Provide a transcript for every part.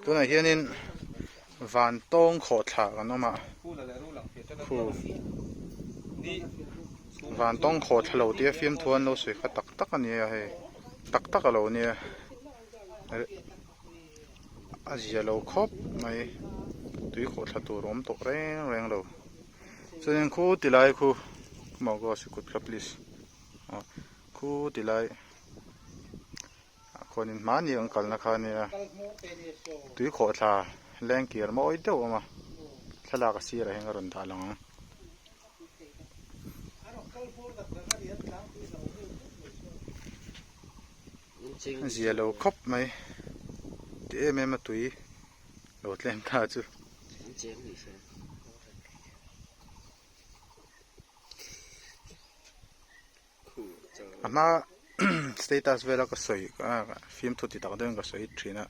Tunah hianin vantawng khawhthla kan awm a, khu vantawng khawhthla lo tia fiamthu an lo sawi kha tak tak a nia hei tak tak a lo nia a zia lo khawp mai tui khawhthla tur a awm tawh reng reng lo chuanin khu tilai khu maw ka sikut kha please aw khu tilai. Khuanin hmani an kalna kha ania tui khawhthla leng kir mawi deuh a awm a thlalak a sirah hian ka rawn dah lang ang. Zia lo khawp mai ti em em a tui lo tlem ta chu. A hma status vela ka sawi fimthu ti tak deuhin ka sawi thin a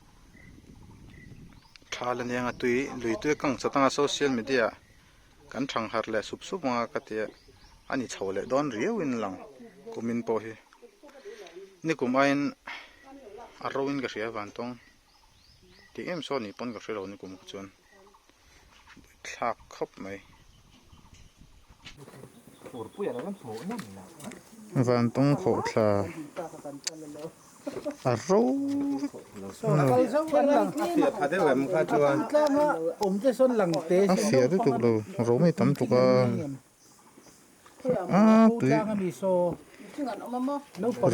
tha la nia tui lui tui a kang chat anga social media ah kan thang harh leh sup sup anga ka tia a ni chho leh dawn riau in a lang kumin pawh hi nikum aiin a ro in ka hria vantawng tih em sawn nih pawn ka hre lo nikum kha chuan. thlak khawp mai. Vantawng khawhthla a ro a fiah lutuk lo ro mai tam tuk a a tui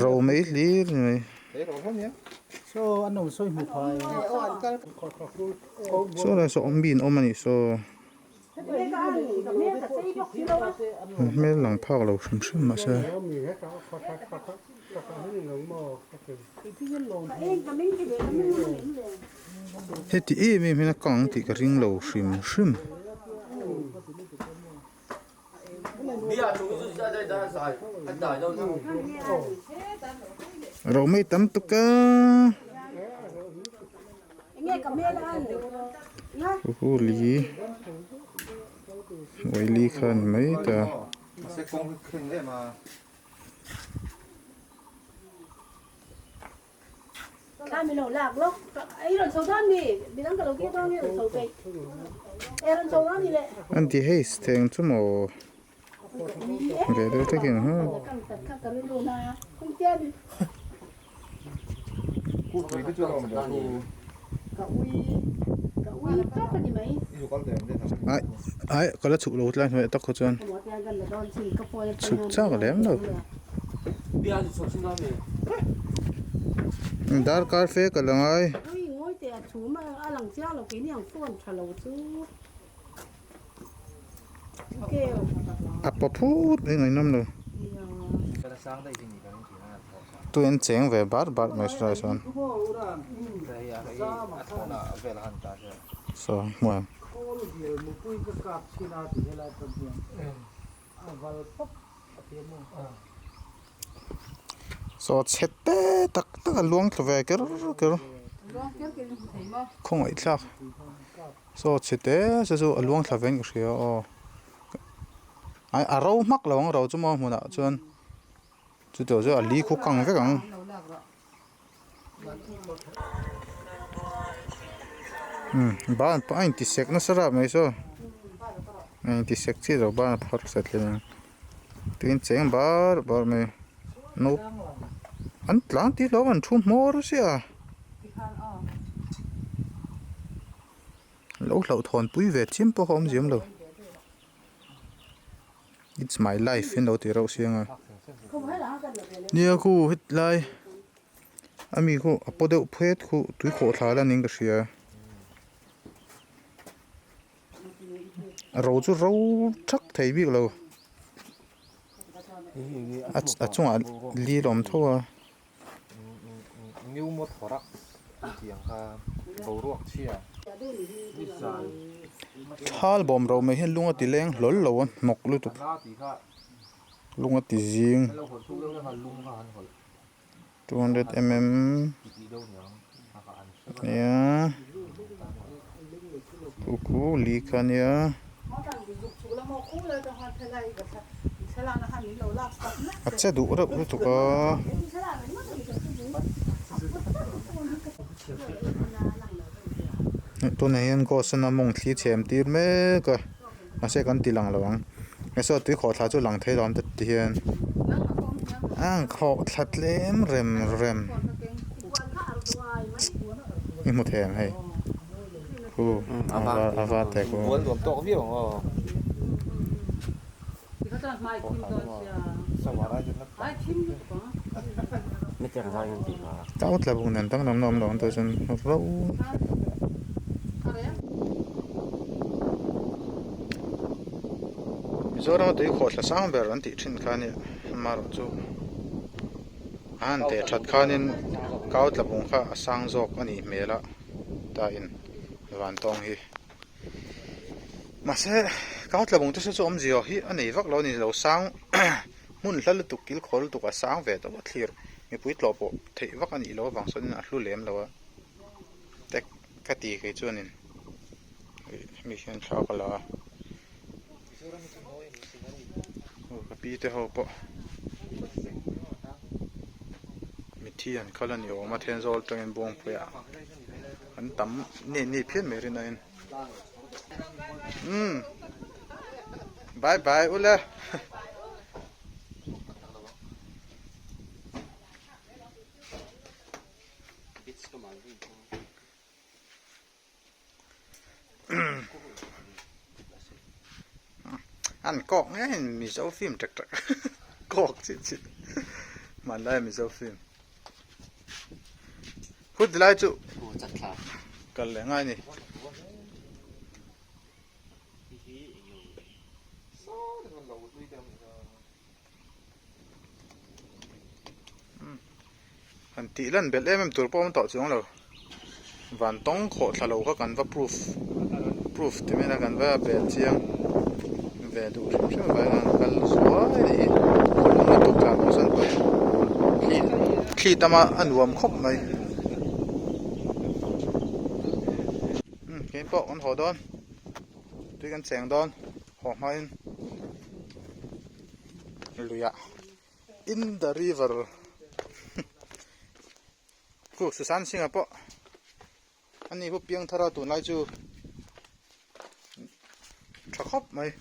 ro mai hlir a ni mai. Saw lai saw awm bin awm a nih saw hmel lang phak lo hrim hrim mahse. Heti em em hian a kang tih ka ring lo hrim hrim. Romei tam tuk a. Hu li uai li kha a ni mai ta. An ti hei teng chu maw ve deuh takin ha. Ai ai ka la chhuk lo tlai hnuaiah tak khaw chuan chhuk chak lem lo. Darkar fe ka la ngai. A pa phut mai ngaihnawm lo. Tui an cheng ve bar bar mai saw chuan. Saw hmuam. Saw chhe te tak tak a luang thla ve ker ker khawngaih thlak saw chhe te se chu a luang thla ve in ka hria aw ai a ro hmak lo ang ro chu maw hmunah chuan chutiang chu a li khu kang vek ang. Ban pawh a inti sek nasa rap mai saw a inti sek chiah lo ban a phawrh sat hle mai tuin cheng bar bar mai no an tlang tih hlauh an thu hmawr sia lo hlauhthawn pui ve chiam pawh a awm ziam lo it's my life in lo ti reuh siang a nia khu hetlai. A mi khu a paw deuh phet khu tui khawh thla la niin ka hria a ro chu ro thak thei bik lo a chungah li a awm tho a. Thal bawm ro mai hian lung a ti leng hlawl lo a hnawk lutuk lung a ti zing. 200 mm nia khu khu li kha nia. A che duh reuh lutuk a. Tunah hian ghost a mawng thli chhem tir mek a mahse kan ti lang lo ang hei saw tui khawhthla chu lang thei lo ang ti hian a khawhthla tlem rem rem i hmu thei ang hei khu a va te khu. Tau tla bawk nen danglam na awm lo ang tawh chuan ro. Mizoram a tui khawhthla sang ber an tih thin kha a nia amaherawh chu a han teh that khanin kau tla bung kha a sang zawk a nih hmel a ta in vantawng hi. Mahse kau tla bung te saw chu awmzia hi a nei vak lo a ni lo sang hmun hla lutuk kil khawl lutuk a sang ve tawp a thlir mipui tlawh pawh theih vak a nih loh avang sawn in a hlu lem lo a tek ka ti kei chuanin ih hemi hian thla ka la a aw ka pi te ho pawh mithi an kal a ni awm a Thenzawl atangin Buangpuiah. An tam ni ni phian mai rin aiin umm bye bye ule an kawk nge mizo film tak tak kawk chi chi hmanlai mizo film. Phut lai chu kal leh ngai ni. Han tih lan belh em em tur pawh a awm tawh chuang lo. Van tawng khawh thla lo kha kan va proof proof ti mai ila kan va bel chiang ve duh hrim hrim avangin an kal zuai a nih hi khawlung lutuk tlan pawh sawn pawi thli thli tam a a nuam khawp mai umm keini pawh kan haw dawn tui kan cheng dawn haw hmain luiah in the river. Khu Susan Singh-a pawh a ni khu piang thar a tunlai chu tha khawp mai.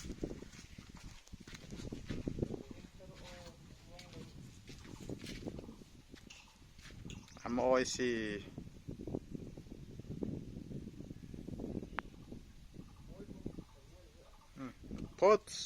A mawi si. Phawts.